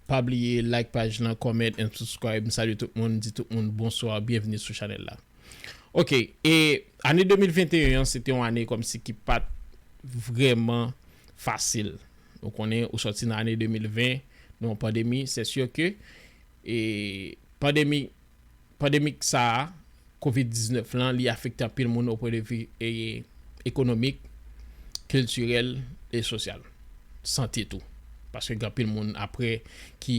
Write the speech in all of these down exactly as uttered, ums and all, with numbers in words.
Pa bliye like paj lan, comment and subscribe. M salye tout moun, di tout moun bonswa, byenveni sou chanèl la. Ok, e ane de mil venteyen an, se te yon ane kòmsi ki pa t vrèman fasil. Ou konnen, ou sòti nan ane de mil ven, nan yon pandemi, se si ke e, pandemi, pandemik sa a, kovid diznèf lan, li afekte anpil moun o pwen de vi e, ekonomik, kiltirèl e sosyal. Sante tou. Paske gen anpil moun apre ki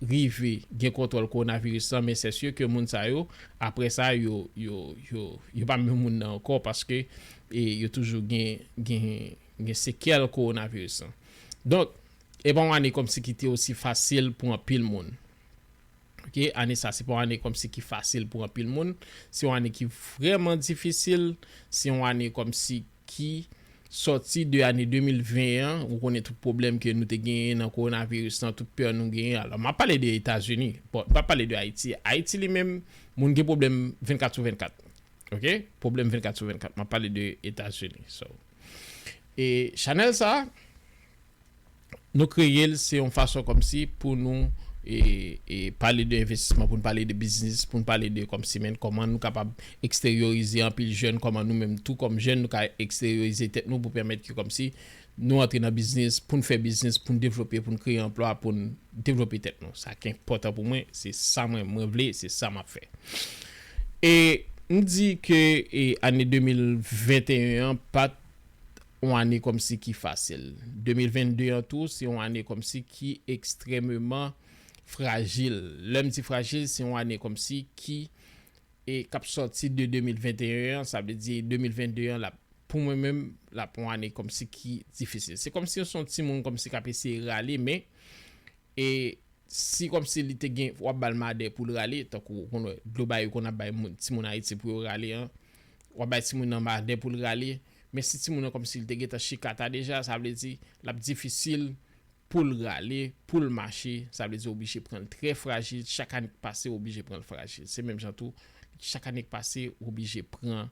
rive gen kontwòl kowonaviris lan, men se si ke moun sa yo, apre sa, yo, yo, yo, yo pa menm moun nan ankò paske e, yo toujou gen, gen, gen sekèl kowonaviris lan. Donk, e pa yon ane kòmsi ki te osi fasil pou anpil moun. Ok, ane sa, se pa yon ane kòmsi ki fasil pou anpil moun. Se yon ane ki vrèman difisil. Se yon ane kòmsi ki sòti de ane de mil ven an. Ou konnen tout pwoblèm ke nou te genyen nan kowonaviris lan, tout pè nou genyen. Alò, m ap pale de Etazini. Bon, m pa pale de Ayiti. Ayiti li menm, moun gen pwoblèm vennkat sou vennkat. Ok? Pwoblèm vennkat sou vennkat. M ap pale de Etazini. So, e chanèl sa, nou kreye l, se yon fason kòmsi pou nou e, e pale de envestisman, pou nou pale de biznis, pou nou pale de kòmsi menm kòman nou kapab eksteryorize anpil jèn, kòman nou menm tou kòm jèn nou ka eksteryorize tèt nou pou pèmèt ke kòmsi nou antre nan biznis, pou nou fè biznis, pou nou devlope, pou nou kreye anplwa, pou nou devlope tèt nou. Sa ki enpòtan pou mwen, se sa mwen, mwen vle, se sa m ap fè. E m di ke e, ane de mil venteyen an pa t yon ane kòmsi ki fasil. De mil vennde an tou, se yon ane kòmsi ki ekstrèmeman frajil. Lè m di frajil, se yon ane kòmsi ki e k ap sòti de de mil venteyen an, sa vle di de mil vennde an, l ap, pou mwen menm, l ap yon ane kòmsi ki difisil. Se kòmsi se yon timoun kòmsi k ap eseye rale, men e si kòmsi li te gen, w ap ba l madè pou l rale, tankou ou konn wè, dlo bay yo konn ap bay moun, timoun Ayiti pou yo rale an, w ap bay timoun nan madè pou l rale, men si timoun nan kòmsi li te gentan chikata deja, sa vle di, l ap difisil pou l rale, pou l mache, sa vle di oblije pran l trè frajil, chak ane k pase oblije pran l frajil. Se menm jan tou, chak ane k pase oblije pran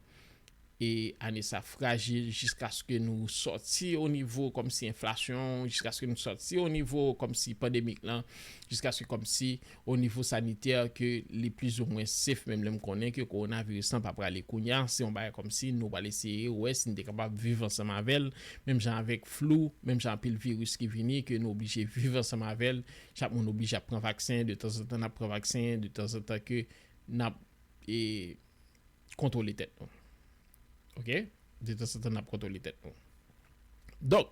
e ane sa frajil jiskaske nou sòti o nivo kòmsi enflasyon, jiskaske nou sòti o nivo kòmsi pandemik lan, jiskaske kòmsi o nivo sanitè ke li plizoumwen safe, menm lè m konnen ke kowonaviris lan pa prale kounye a, se yon bagay kòmsi nou pral eseye wè si n te kapab viv ansanm avè l, menm jan avèk flou, menm jan anpil viris ki vini, ke nou oblije viv ansanm avè l, chak moun oblije ap pran vaksen, de tanzantan n ap pran vaksen, de tanzantan ke n ap e, kontwole tèt nou. Ok? De tanzantan n ap kontwole tèt nou. Donk,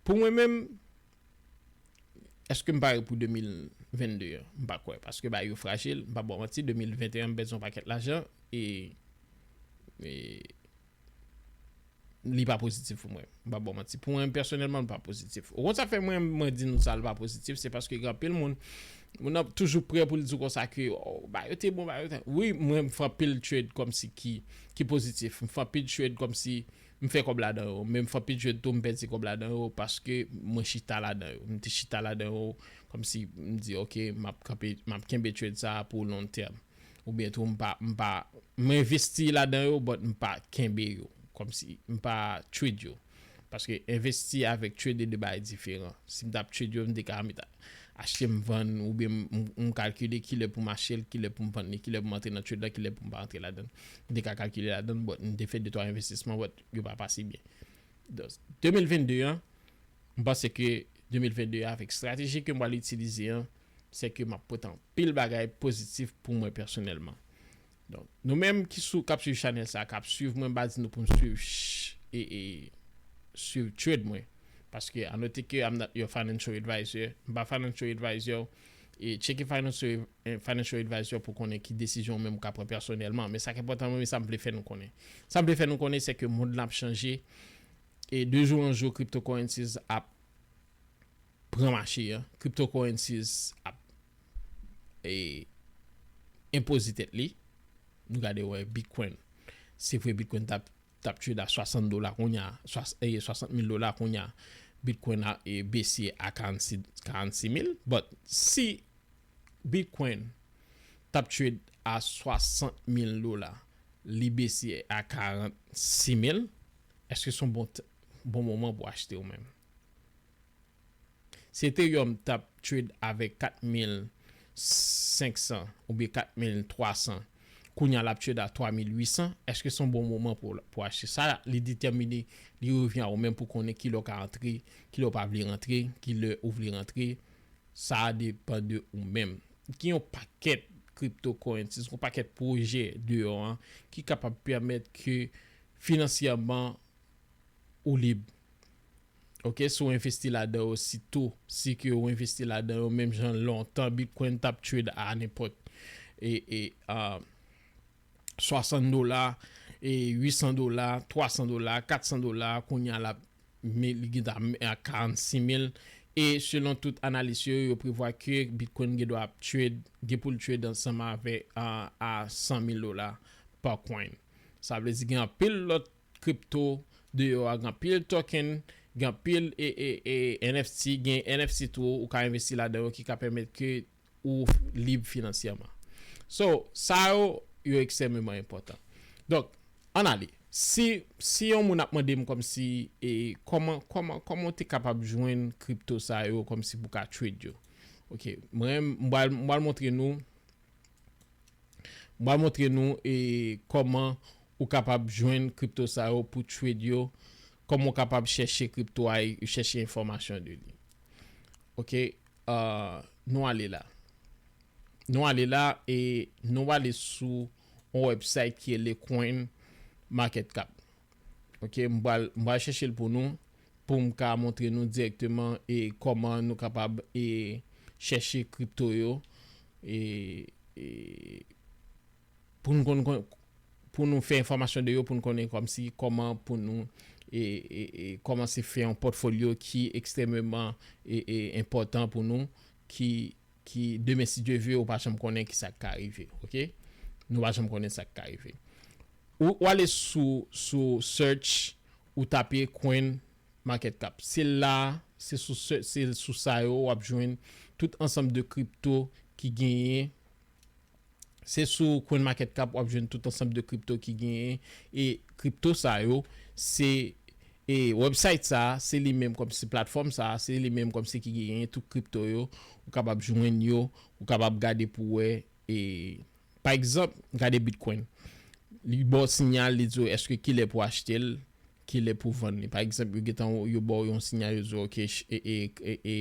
pou mwen menm, èske m pare pou de mil vennde an? M pa kwè, paske bagay yo frajil, m pa ba w manti, de mil venteyen m pèdi yon pakèt lajan, e, e li pa pozitif pou mwen. M pa ba w manti. Pou mwen, pèsonèlman, li pa pozitif. Ou konn sa fè mwen, mwen di nou sa, li pa pozitif, se paske gen anpil moun, moun nan toujou prè pou l di w konsa ke, oh, bagay yo te bon, bagay yo te. Wi, mwen, m fè anpil trade kòmsi ki, ki pozitif. M fè anpil trade kòmsi m fè kòb ladan yo. Men m fè anpil trade tou, m pèdi kòb ladan yo paske mwen chita ladan yo. M te chita ladan yo kòmsi m di, ok, m ap kanpe, m ap kenbe trade sa a pou long tèm. Oubyen tou, m pa, m pa, m envesti ladan yo, but m pa kenbe yo. Kòmsi, m pa trade yo. Paske envesti avèk trade, se de bagay diferan. Si m t ap trade yo, m te ka met achte, m vann, oubyen m, m, m kalkile kilè pou m achte l, kilè pou m vann li, kilè pou m antre nan trade la, kilè pou m pa antre ladan l. M te ka kalkile ladan l, but m te fè de twa envestisman, but yo pa pase byen. Donk, de mil vennde an, m panse ke de mil vennde an, avèk estrateji ke m pral itilize an, se ke m ap pote anpil bagay pozitif pou mwen pèsonèlman. Donk, nou menm ki sou, k ap swiv chanèl sa, k ap swiv mwen, m pa di nou pou n swiv ch-, e, e, swiv trade mwen. Paske, anote ke I'm not your financial advisor. M pa financial advisor. E tcheke financial, eh, financial advisor pou konnen ki desizyon ou menm ou ka pran pèsonèlman. Men sa k enpòtan, mwen, sa m vle fè nou konnen. Sa m vle fè nou konnen, se ke mond lan ap chanje. E de jou an jou, cryptocurrencies ap pran mache an. Cryptocurrencies ap, e, enpoze tèt li. Nou gade wè Bitcoin. Se vre Bitcoin t ap, t ap trade a swasant dola kounye a, swas-, e, swasant mil dola kounye a. Bitcoin a, e, bese a karannsis, karannsis mil. But si Bitcoin t ap trade a swasant mil dola, li bese a karannsis mil, èske se yon bon t-, bon moman pou achte ou menm? Si Ethereum t ap trade avèk kat mil senk san oubyen kat mil twa san, kounye a l ap trade a twa mil uit san, èske se yon bon moman pou, pou achte? Sa, li detèmine, li revyen a ou menm pou konnen kilè w ka antre, kilè w pa vle rantre, kilè ou vle rantre. Sa a depann de ou menm. Gen yon pakèt cryptocurrencies, yon pakèt pwojè deyò an ki kapab pèmèt ke finansyèman ou lib. Ok, si w envesti ladan yo, sitou si ke w envesti ladan yo, menm jan lontan Bitcoin t ap trade a nenpòt e, e, a, swasant dola, e, uit san dola, twa san dola, kat san dola, kounye a l ap, li gen a karannsis mil. E selon tout analis yo, yo prevwa ke Bitcoin gen dwa ap trade, gen pou l trade ansanm avè a, a san mil dola pa coin. Sa vle di gen anpil lòt crypto deyò a, gen anpil token, gen anpil e, e, e, N F T, gen N F T tou, ou ka envesti ladan yo ki ka pèmèt ke ou lib finansyèman. So, sa yo, yo ekstrèmeman enpòtan. Donk, ann ale. Si, si yon moun ap mande m kòmsi, e, kòman, kòman, kòman w te kapab jwenn crypto sa yo kòmsi pou ka trade yo? Ok, mwen, m pral, m pral montre nou, m pral montre nou, e, kòman ou kapab jwenn crypto sa yo pou trade yo, kòman w kapab chèche crypto a e chèche enfòmasyon de li. Ok, uh, nou ale la. Nou ale la e nou ale sou yon website ki rele Coin Market Cap. Ok, m pral, m pral chèche l pou nou, pou m ka montre nou dirèkteman e kòman nou kapab e chèche crypto yo e, e pou nou konn, konn, pou nou fè enfòmasyon de yo, pou nou konnen kòmsi kòman pou nou e, e, e kòmanse fè yon pòtfolyo ki ekstrèmeman e, e enpòtan pou nou, ki, ki demen, si Dye vle, ou pa janm konnen ki sa k ka rive, ok? Nou pa janm konnen sa k ka rive. Ou, ou ale sou, sou search, ou tape Coin Market Cap. Se la, se sou, se sou sa yo w ap jwenn tout ansanm de crypto ki genyen. Se sou Coin Market Cap w ap jwenn tout ansanm de crypto ki genyen. E crypto sa yo, se, e website sa, se li menm kòmsi platfòm sa, se li menm kòmsi ki genyen tout crypto yo. Ou kapab jwenn yo, ou kapab gade pou wè. E, pa egzanp, gade Bitcoin. Li ba w sinyal, li di w èske kilè pou achte l, kilè pou vann li. Pa egzanp, yo gentan, yo ba w yon sinyal, yo di w, ok, ch-, e, e, e, e,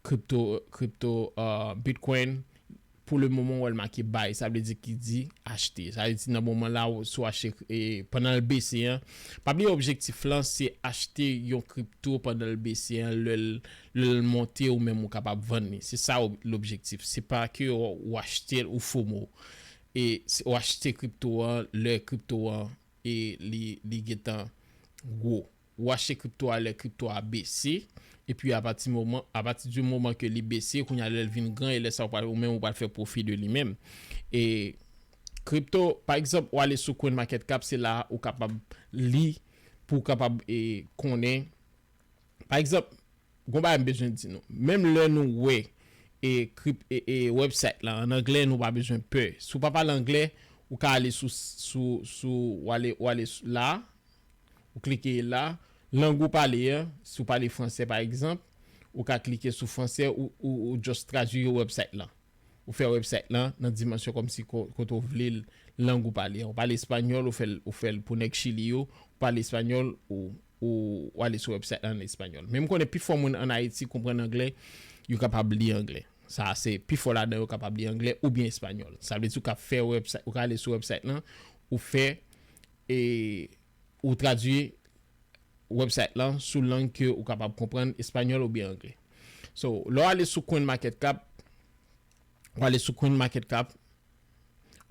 crypto, crypto, uh, Bitcoin, pou le moman, w wè l make buy, sa vle di ki di achte. Sa vle di nan moman la, w, si w achte, e, pandan l bese an, pa bliye objektif lan, se achte yon crypto pandan l bese an, lè l, lè l monte, ou menm ou kapab vann li. Se sa ob-, lobjektif. Se pa ke w, w achte l ou FOMO. E se, w achte crypto an, lè crypto an, e li, li gentan gwo. Ou achte crypto a lè crypto a bese, epi apati moman, apati di moman ke li bese, kounye a lè l vin gran, e lè sa ou pral, ou menm ou pral fè pwofi de li menm. E crypto, pa egzanp, ou ale sou Coin Market Cap, se la ou kapab li, pou w kapab, e, konnen. Pa egzanp, gon bagay m bezwen di nou. Menm lè nou wè, e, krip-, e, e, website la, an anglè, nou pa bezwen pè. Si w pa pale anglè, ou ka ale sou, sou, sou, ou ale, ou ale sou la, ou klike la, lang ou pale an, si w pale fransè pa egzanp, ou ka klike sou fransè, ou, ou, ou just tradui website lan. Ou fè website lan nan dimansyon kòmsi ko-, kote w vle l, lang ou pale an. Ou pale espanyòl, ou fè l, ou fè l pou nèg Chili yo, ou pale espanyòl, ou, ou, ou ale sou website lan an espanyòl. Men m konnen pifò moun ann Ayiti konprann anglè, yo kapab li anglè. Sa se pifò ladan yo kapab li anglè oubyen espanyòl. Sa vle di ou ka fè website, ou ka ale sou website lan, ou fè, e, ou tradui website lan sou lang ke ou kapab konprann, espanyòl oubyen anglè. So, lè w ale sou Coin Market Cap, w ale sou Coin Market Cap,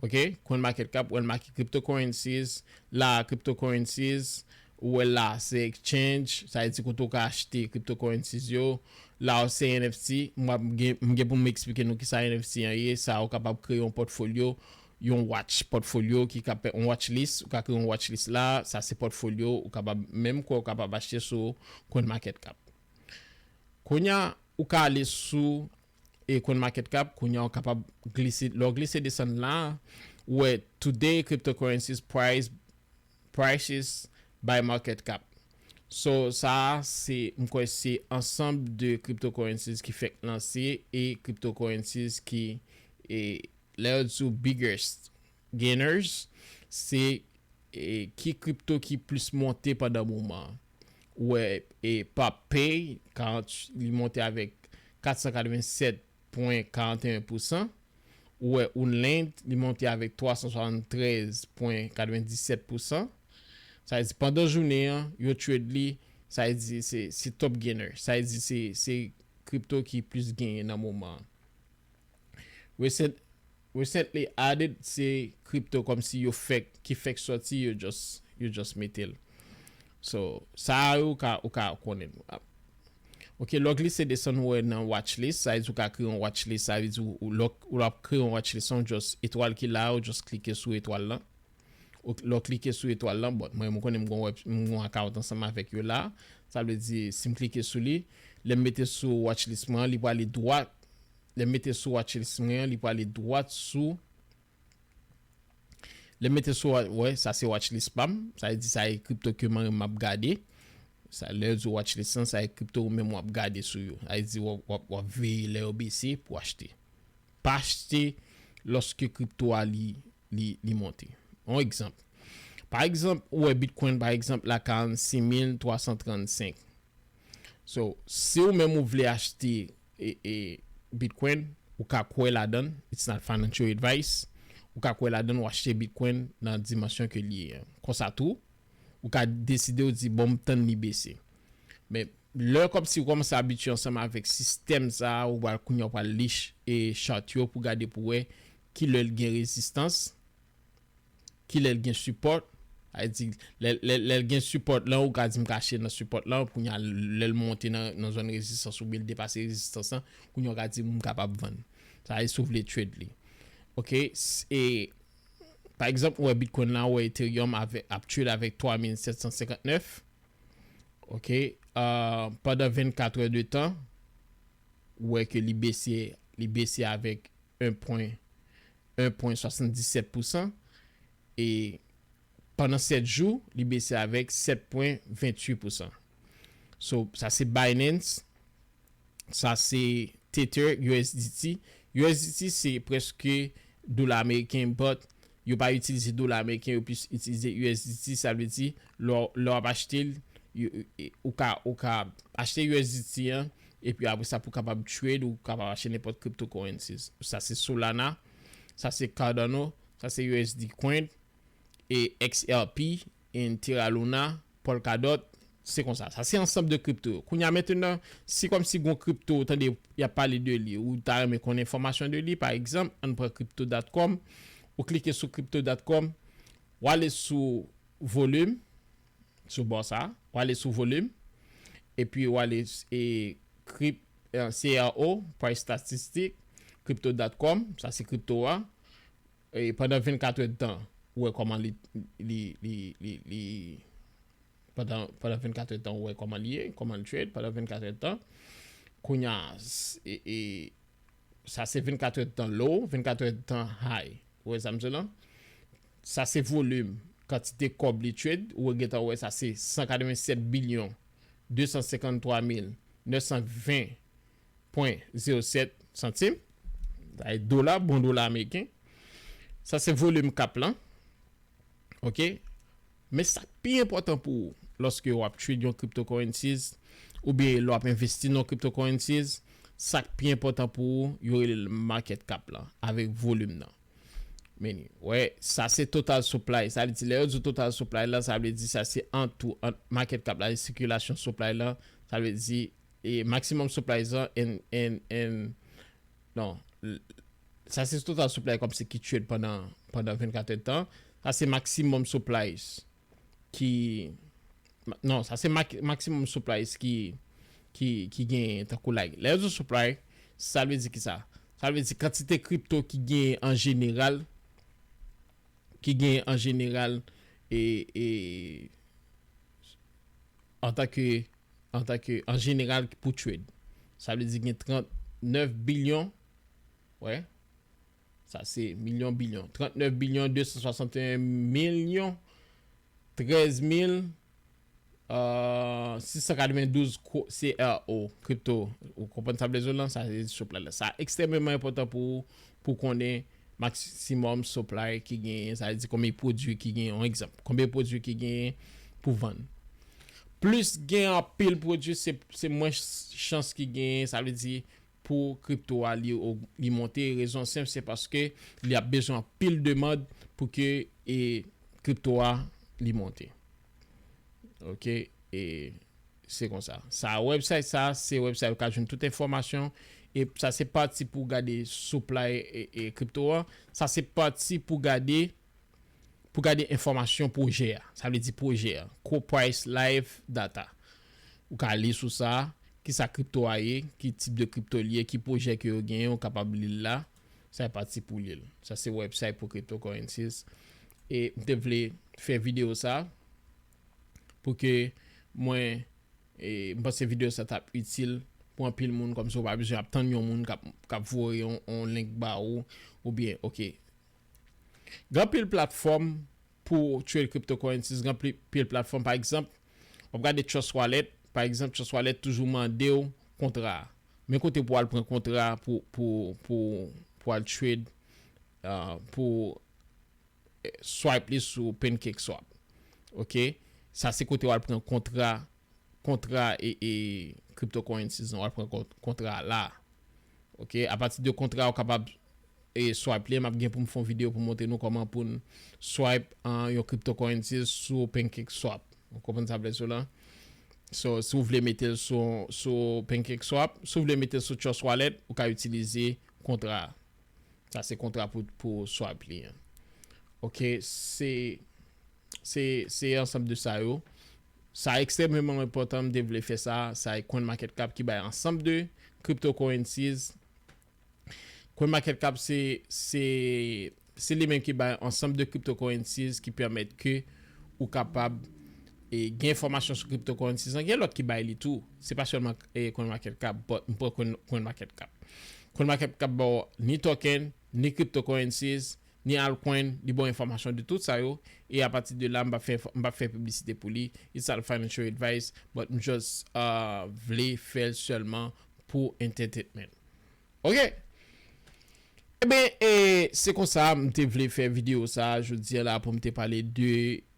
ok, Coin Market Cap, w wè l make cryptocurrencies, la cryptocurrencies, ou wè la se exchange, sa vle di kote w ka achte cryptocurrencies yo, la se N F T, m ap gen, m gen pou m eksplike nou kisa N F T an ye, sa ou kapab kreye yon pòtfolyo, yon watch portfolio ki ka pè-, yon watch list, ou ka kreye yon watch list la, sa se pòtfolyo, ou kapab, menm kwen ou kapab achte sou Coin Market Cap. Kounye a, ou ka ale sou, e, Coin Market Cap, kounye a ou kapab glise, lè w glise desann la, ou wè today cryptocurrencies price, prices by market cap. So, sa a, se, m kwè se ansanm de cryptocurrencies ki fèk lanse e cryptocurrencies ki, e, lè yo di w biggest gainers, se, e, ki crypto ki plis monte pandan moman an. Ou wè, e, Pop Pay, karant, li monte avèk kat san katrevennsèt pwen karanteyen pousan. Ou wè Unlend, li monte avèk twa san swasanntrèz pwen katrevenndisèt pousan. Sa vle di, pandan jounen an, yo trade li, sa vle di, se, se top gainer. Sa vle di, se, se crypto ki plis genyen nan moman an. Recent, recently added, se crypto kòmsi yo fèk, ki fèk sòti, yo just, yo just mete l. So, sa a yo ka, ou ka konnen. Ok, lè w glise desann, ou wè nan watchlist, sa vle di ou ka kreye yon watchlist, sa vle di ou, ou, lè w, ou ap kreye yon watchlist, se yon just etwal ki la, ou just klike sou etwal lan. Ou, lè w klike sou etwal lan, bon, mwen, mwen konnen m gon web, m gon account ansanm avèk yo la. Sa vle di, si m klike sou li, lè m mete sou watchlist mwen an, li prale dwat. Lè m mete sou watchlist mwen an, li prale dwat sou, lè m mete sou wa-, wè, sa se watchlist pa m. Sa vle di, sa e crypto ke mwen menm m ap gade. Sa, lè yo di watchlist lan, sa e crypto ou menm w ap gade sou yo. Sa vle di, w ap, w ap, w ap veye lè yo bese pou achte. Pa achte lòske crypto a li, li, li monte. Yon egzanp. Pa egzanp, ou wè Bitcoin, pa egzanp, la karannsis mil twa san trannsenk. So, si ou menm ou vle achte, e, e, Bitcoin, ou ka kwè ladan, it's not financial advice, ou ka kwè ladan, ou achte Bitcoin nan dimansyon ke li ye an. Konsa tou, ou ka deside ou di, bon, m tann li bese. Men, lè kòmsi ou kòmanse abitye ansanm avèk sistèm sa a, ou pral kounye a, ou pral li ch-, e chart yo pou gade pou wè kilè l gen rezistans, kilè l gen sipòt. Sa vle di, lè, lè, lè l gen sipòt lan, ou ka di m ka achte nan sipòt lan, kounye a, lè l monte nan, nan zòn rezistans oubyen l depase rezistans lan, kounye a ou ka di m kapab vann. Sa e si w vle trade li. Ok, s-, e, pa egzanp, ou wè Bitcoin la, ou wè Ethereum avè, ap trade avèk twa mil sèt san senkant nèf. Ok, euh, pandan vennkat è de tan, ou wè ke li bese, li bese avèk en pwen, en pwen swasanndisèt pousan. E pandan sèt jou, li bese avèk sèt pwen venntuit pousan. So, sa se Binance, sa se Tether, U S D T. U S D T se prèske dola ameriken, but yo pa itilize dola ameriken, yo plis itilize U S D T. Sa vle di, lè w, lè w ap achte l, yo, e, ou ka, ou ka achte U S D T an, epi apre sa, pou w kapab trade, ou kapab achte nenpòt cryptocurrencies. Sa se Solana, sa se Cardano, sa se U S D Coin, e X R P, e Terra Luna, Polkadot, se konsa. Sa se ansanm de kripto yo. Kounye a mentenan, si kòmsi gon kripto, ou tande y ap pale de li, ou ta renmen konn enfòmasyon de li, pa egzanp, ann pran crypto dot com, ou klike sou crypto dot com, w ale sou volim, sou bò sa, w ale sou volim, epi w ale s-, e, krip-, e, C R O, Price Statistic, crypto dot com, sa se kripto a. E pandan vennkat è de tan, ou wè kòman li, li, li, li, li, pandan, pandan vennkat è de tan, ou wè kòman li ye, kòman li trade, pandan vennkat è de tan. Kounye a, s-, e, e, sa se vennkat è de tan low, vennkat è de tan high. Ou wè sa m di w lan? Sa se volim, kantite kòb li trade, ou gentan wè sa se san katrevennsèt bilyon de san senkanntwa mil nèf san ven pwen zewo sèt santim. Sa e dola, bon dola ameriken. Sa se volim kap lan. Ok? Men sa k pi enpòtan pou ou lòske w ap trade yon cryptocurrencies oubyen lè w ap envesti nan cryptocurrencies, sa k pi enpòtan pou ou, yo rele l market cap lan, avèk volim nan. Men, wè, sa se total supply. Sa vle di, lè yo di total supply la, sa vle di sa se an tou, ant market cap la e sikilasyon supply la. Sa vle di, e maximum supply lan, and, and, and, non, l-, sa se total supply kòmsi ki trade pandan, pandan vennkat è de tan. Sa se maximum supplies ki, ma-, non, sa se mak-, maximum supplies ki, ki, ki genyen tankou like. Lè yo di supply, sa vle di ki sa? Sa vle di kantite kripto ki genyen an jeneral, ki genyen an jeneral, e, e, antanke, antanke, an jeneral pou trade. Sa vle di gen trannèf bilyon, wè, sa se milyon, bilyon. Trannèf bilyon de san swasanteyen milyon trèz mil euh, sis san katrevendouz ko- C R O crypto. Ou konprann sa m vle di w lan? Sa se supply la. Sa ekstrèmeman enpòtan pou, pou konnen maximum supply ki genyen. Sa vle di konbyen pwodui ki genyen. Yon egzanp. Konbyen pwodui ki genyen pou vann. Plis gen anpil pwodui, se, se mwens chans ki genyen. Sa vle di pou kripto a li, li monte. Rezon senp, se paske li ap bezwen anpil demann pou ke e, kripto a li monte. Ok, e se konsa. Sa, website sa, se website ou ka jwenn tout enfòmasyon. E sa se pati pou gade supply e, e kripto a. Sa se pati pou gade, pou gade enfòmasyon pwojè a. Sa vle di pwojè a. Core price live data. Ou ka li sou sa, ki sa kripto a ye, ki tip de kripto li ye, ki pwojè ke yo genyen, ou kapab li l la. Sa e pati pou li l. Sa se website pou cryptocurrencies. E m te vle fè videyo sa pou ke mwen, e, m panse videyo sa t ap itil pou anpil moun, kòmsi w pa bezwen ap tann yon moun k ap, k ap voye yon, yon link ba ou, oubyen, ok. Gen anpil platfòm pou trade cryptocurrencies, gen anpil platfòm, pa egzanp, w ap gade Trust Wallet, pa egzanp, Trust Wallet toujou mande w kontra. Men kote pou al pran kontra pou, pou, pou, pou al trade, uh, pou swipe li sou PancakeSwap. Ok? Sa se kote w al pran kontra, kontra e, e cryptocurrencies, w al pran kontra la. Ok? Apati de kontra, w kapab e swipe li. M ap gen pou m fè yon videyo pou montre nou kòman pou n swipe an yon cryptocurrency sou PancakeSwap. Ou konprann sa m vle di w lan? So, si w vle mete l sou, sou PancakeSwap, si w vle mete l sou Trust Wallet, ou ka itilize kontra. Sa se kontra pou, pou swipe li an. Ok, se, se, se ansanm de sa yo. Sa ekstrèmeman enpòtan, m te vle fè sa. Sa e CoinMarketCap ki bay ansanm de cryptocurrencies. CoinMarketCap se, se, se li menm ki bay ansanm de cryptocurrencies ki pèmèt ke ou kapab e, gen enfòmasyon sou cryptocurrencies an. Gen lòt ki bay li tou. Se pa sèlman e, CoinMarketCap, but m pran Coin, CoinMarketCap. CoinMarketCap ba w ni token, ni cryptocurrencies, ni altcoin, li ba w enfòmasyon de tout sa yo. E apati de la, m pa fè, m pa fè piblisite pou li. It's not financial advice, but m just uh, vle fè l sèlman pou entertainment. Ok? Eben, e, se konsa, m te vle fè videyo sa a jodi a la pou m te pale de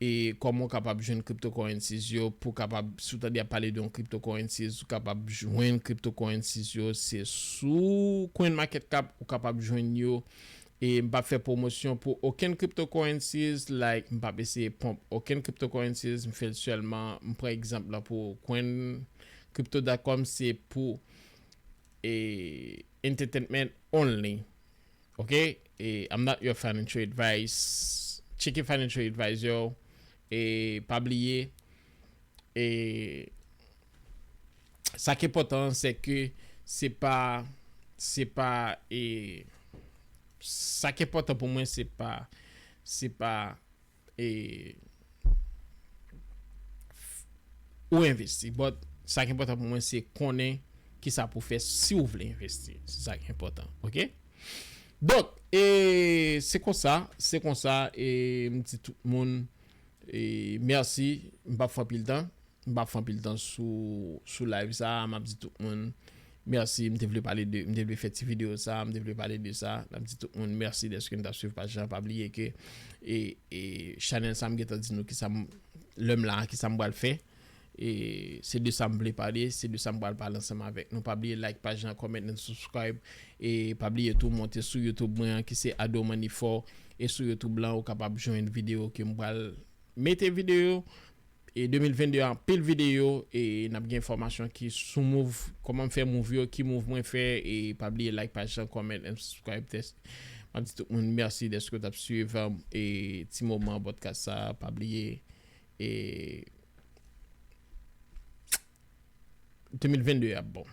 e, kòman w kapab jwenn cryptocurrencies yo, pou kapab, si w tande ap pale de yon cryptocurrencies, ou kapab jwenn cryptocurrencies yo, se sou CoinMarketCap ou kapab jwenn yo. E m p ap fè pwomosyon pou okenn cryptocurrencies, like, m p ap eseye pump okenn cryptocurrencies, m fè l sèlman, m pran egzanp la pou Coin, crypto dot com, se pou e, entertainment only. Ok? E, I'm not your financial advice. Tcheke financial advisor. E, pa bliye. E, sa ki enpòtan, se ke se pa, se pa, e, sa ki enpòtan pou mwen, se pa, se pa e, ou envesti. But sa ki enpòtan pou mwen, se konnen ki sa pou fè si w vle envesti. Se sa ki enpòtan. Ok? Donk, e, se konsa, se konsa, e, m di tout moun, e, mèsi, m p ap fè anpil tan. M p ap fè anpil tan sou, sou live sa a. M ap di tout moun mèsi. M te vle pale de, m te vle fè ti videyo sa a, m te vle pale de sa. M ap di tout moun mèsi dèske n t ap swiv paj la. Pa bliye ke e, e chanèl sa a, m gentan di nou kisa m, lè m la, kisa m pral fè. E se de sa m vle pale, se de sa m pral pale ansanm avèk nou. Pa bliye like paj la, comment and subscribe. E pa bliye tou monte sou YouTube mwen an ki se Ado Money four. E sou YouTube lan ou kapab jwenn videyo ke m pral mete videyo. E de mil venn de a, anpil videyo, e n ap gen enfòmasyon ki sou move, kòman m fè move yo, ki move mwen fè, e pa bliye like paj la, comment and subscribe. M ap di tout moun mèsi dèske w t ap swiv, e ti moman podcast sa, pa bliye, e de mil venn de ap bon.